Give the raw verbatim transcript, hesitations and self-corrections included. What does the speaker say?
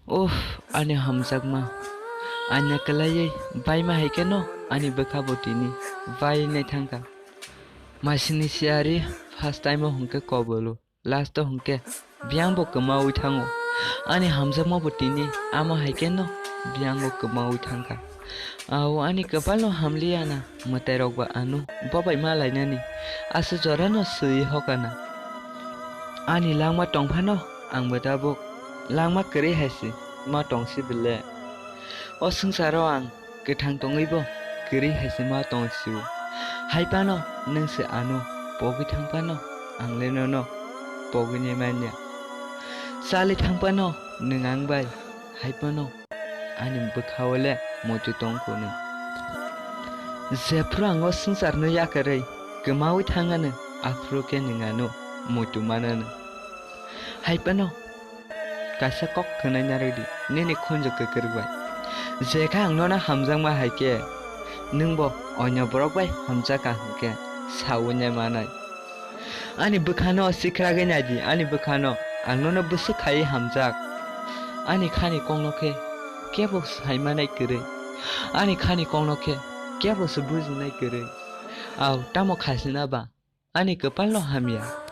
Uff, ani hamjakma. Anya kwlaiwi baima hai khe no ani bwkha bo tini bai nai thangkha. Masini siyari first time o hwnkhe kobolo, last o hwnkhe biyang bo kwmawi thango. Ani hamjakma bo tini ama hai khe no biyang bo kwmawi thangkha. Ao ani kwpal no hamliya na, mwtai rok ba ano bo bai ma lainani, aswk jora no swi hokana. Ani langma tongphano ang bo tabuk langma kwrwi hai se ma tong si bele. O swngcharo ang kwthang tongwi bo kwrwi hai se ma tong si o. Hai phano nwng se ano pogwi thang phano ang le nono pogwi nai manya. Chali thang phano nwng ang bai hai phano ani bwkha o le muitu tong kunu. Jephru ang o swngchar no yakarwi kwmawi thangano, aphuru khe nwng ano muitu manano. Hai phano kaisa kok khwnai narwdi nini khunju kwkrwk bai. Jekha ang nono hamjakma hai khe, nwng bo onyo borok bai hamjak ka hwnkhe sawi nai manai. Ani bwkhano sikragwi naidi, ani bwkhano ang nono bwswk khaiwi hamjak. Ani khani kokno khe kebo saimanai kwrwi, ani khani kokno khe kebo se bujinai kwrwi. Ao tamo khasina ba ani kwpalno hamya.